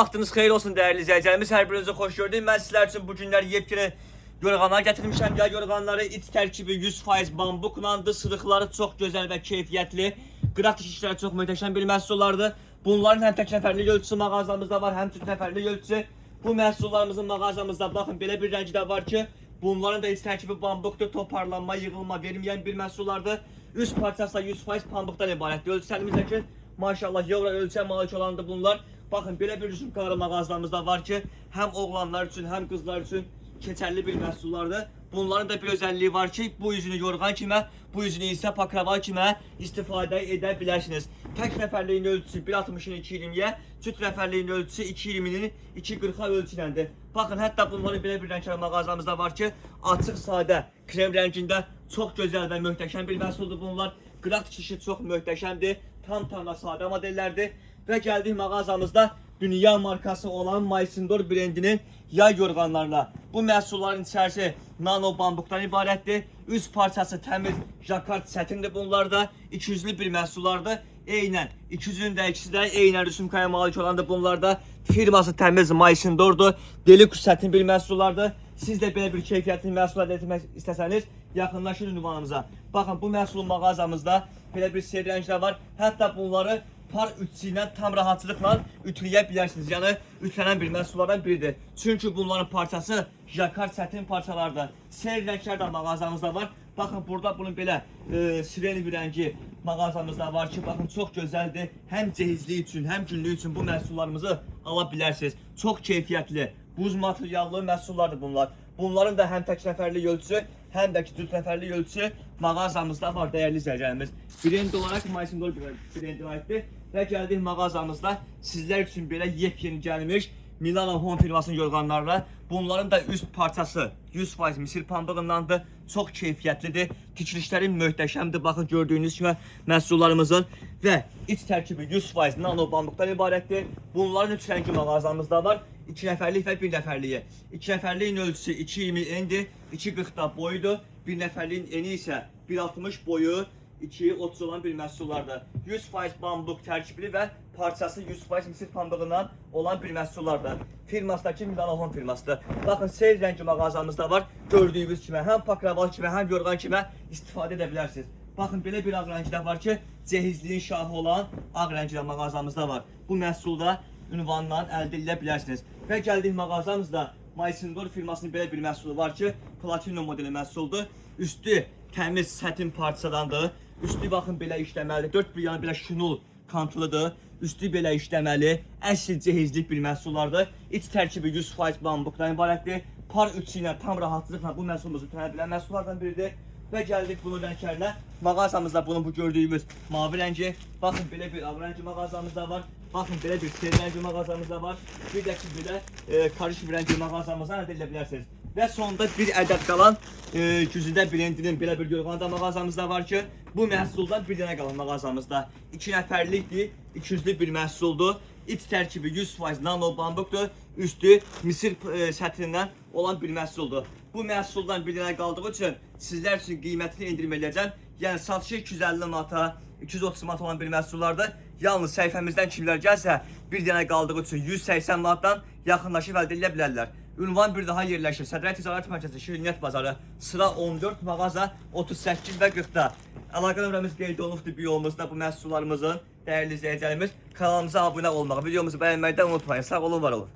Vaxtınız xeyir olsun dəyərli izləyicilərimiz. Hər birinizi xoş gördük. Mən sizlər üçün bu günlər yepyeni yorğanlar gətirmişəm. Yay yorğanları iç tərkibi 100% bambuqlandı. Sırıqları çox gözəl və keyfiyyətli. Qıraq tikişləri çox möhtəşəm bir məhsullardır. Bunların həm tək nəfərlik ölçüsü mağazamızda var, həm cüt nəfərlik ölçüsü. Bu məhsullarımızın mağazamızda baxın belə bir rəngi də var ki, bunların da iç tərkibi bambuqdur, toparlanma, yığılma verməyən bir məhsullardır. Üst parçası da 100% pambıqdan ibarətdir. Ölçülərimizdəki maşallah euro ölçüyə malik olandır bunlar. Baxın belə bir rüsumkaları mağazalarımızda var ki, həm oğlanlar üçün, həm qızlar üçün keçərli bir məhsullardır. Bunların da bir özəlliyi var ki, bu üzünü yorğan kimə, bu üzünü isə pakraval kimə istifadə edə bilərsiniz. Tək nəfərliyin ölçüsü 1.60-ın 2.20-yə, cüt nəfərliyin ölçüsü 2.20-nin 2.40-a ölçüləndir. Baxın, hətta bunların belə bir rəngləri mağazamızda var ki, açıq sadə krem rəngində çox gözəl və möhtəşəm bir məhsuldur bunlar. Qıraq tikişi çox möhtəşəmdir. Tam tamına sadə modellərdir. Və gəldik mağazamızda dünya markası olan Maysindor brendinin yay yorğanlarına. Bu məhsulların içərisi nano bambuqdan ibarətdir. Üst parçası təmiz jakart sətindir bunlarda. 200'lü bir məhsullardır. Eynən 200-ün də ikisi də eynən rüsumkaya malik olandır bunlarda. Firması təmiz Maysindordur. Deluxe sətin bir məhsullardır. Siz də belə bir keyfiyyətli məhsul əldə etmək istəsəniz, yaxınlaşın ünvanımıza. Baxın, bu məhsulun mağazamızda belə bir seri rənglər var. Hətta bunları par ütüsü ilə tam rahatçılıqla ütüləyə bilərsiniz. Yəni ütülənən bir məhsullardan biridir. Çünki bunların parçası jakar sətin parçalardır. Seri rənglər də mağazamızda var. Baxın burada bunun belə sireni bir rəngi mağazamızda var ki, baxın çox gözəldir. Həm cehizlik üçün, həm günlük üçün bu məhsullarımızı ala bilərsiniz. Çox keyfiyyətli, buz materiallı məhsullardır bunlar. Bunların da həm tək nəfərlik ölçüsü, həm də ki cüt nəfərlik ölçüsü mağazamızda var dəyərli izləyicilərimiz. Brend olaraq Maysindor brendinə aiddir və gəldik mağazamızda sizlər üçün belə yepyeni gəlmiş Milano Home firmasının yorğanlarına. Bunların da üst parçası 100% misir pambığındandır. Çox keyfiyyətlidir. Tikilişləri möhtəşəmdir. Baxın gördüyünüz kimi məhsullarımızın və iç tərkibi 100% nano bambuqdan ibarətdir. Bunların üç rəngi mağazamızda var. 2 nəfərlik və 1 nəfərliyi. 2 nəfərliyin ölçüsü 2.20 endir, 2.40 da boyudur. 1 nəfərliyin eni isə 1.60 boyu, 2.30 olan bir məhsullardır. 100% bambuq tərkibli və parçası 100% misir pambığından olan bir məhsullardır. Firmasındakı Milano Home firmasıdır. Baxın, seyr rəngi mağazamızda var. Gördüyünüz kimi həm pakraval kimi, həm yorğan kimi istifadə edə bilərsiniz. Baxın, belə bir ağ rəngi də var ki, cehizliyin şahı olan ağ rəngi də mağazamızda var. Bu məhsulda ünvandan əldə edə bilərsiniz. Və gəldik mağazamızda Maysindor firmasının belə bir məhsulu var ki, Platinum modeli məhsuldur. Üstü təmiz sətin parçadandır. Üstü baxın belə işləməli. Dörd bir yanı belə şunul kantlıdır. Üstü belə işləməli. Əsl cehizlik bir məhsullardır. İç tərkibi 100% bambuqdan ibarətdir. Par ütüsü ilə tam rahatlıqla bu məhsulumuzu tənə bilən məhsullardan biridir. Və gəldik bunun rənglərinə. Mağazamızda bunun bu gördüyümüz mavi rəngi, baxın belə bir ağ rəngi mağazamızda var. Baxın belə bir seri rəngi mağazamızda var. Bir də ki belə karışıq bir rəngi mağazamızdan əldə edə bilərsiniz. Və sonda bir ədəd qalan güzüdə brendinin belə bir yorğanı da mağazamızda var ki, bu məhsuldan bir dənə qalan mağazamızda. 2 nəfərlikdir, 200'lü bir məhsuldur. İç tərkibi 100% nano bambuqdur. Üstü misir səthrindən olan bir məhsuldur. Bu məhsuldan bir dənə qaldığı üçün sizlər üçün qiymətini endirim eləyəcəm. Yəni satışı 250 manata, 230 manat olan bir məhsullardır. Yalnız səhifəmizdən kimlər gəlsə, bir dənə qaldığı üçün 180 manatdan yaxınlaşıb əldə edə bilərlər. Ünvan bir daha yerləşir. Sədrə Ticarət Mərkəzi, Şirniyyat Bazarı, sıra 14, mağaza 38 və 40-da. Əlaqə nömrəmiz qeyd olunubdur biyomuzda bu məhsullarımızın. Dəyərli izləyicilərimiz, kanalımıza abunə olmağı, videomuzu bəyənməkdən unutmayın. Sağ olun, var olun.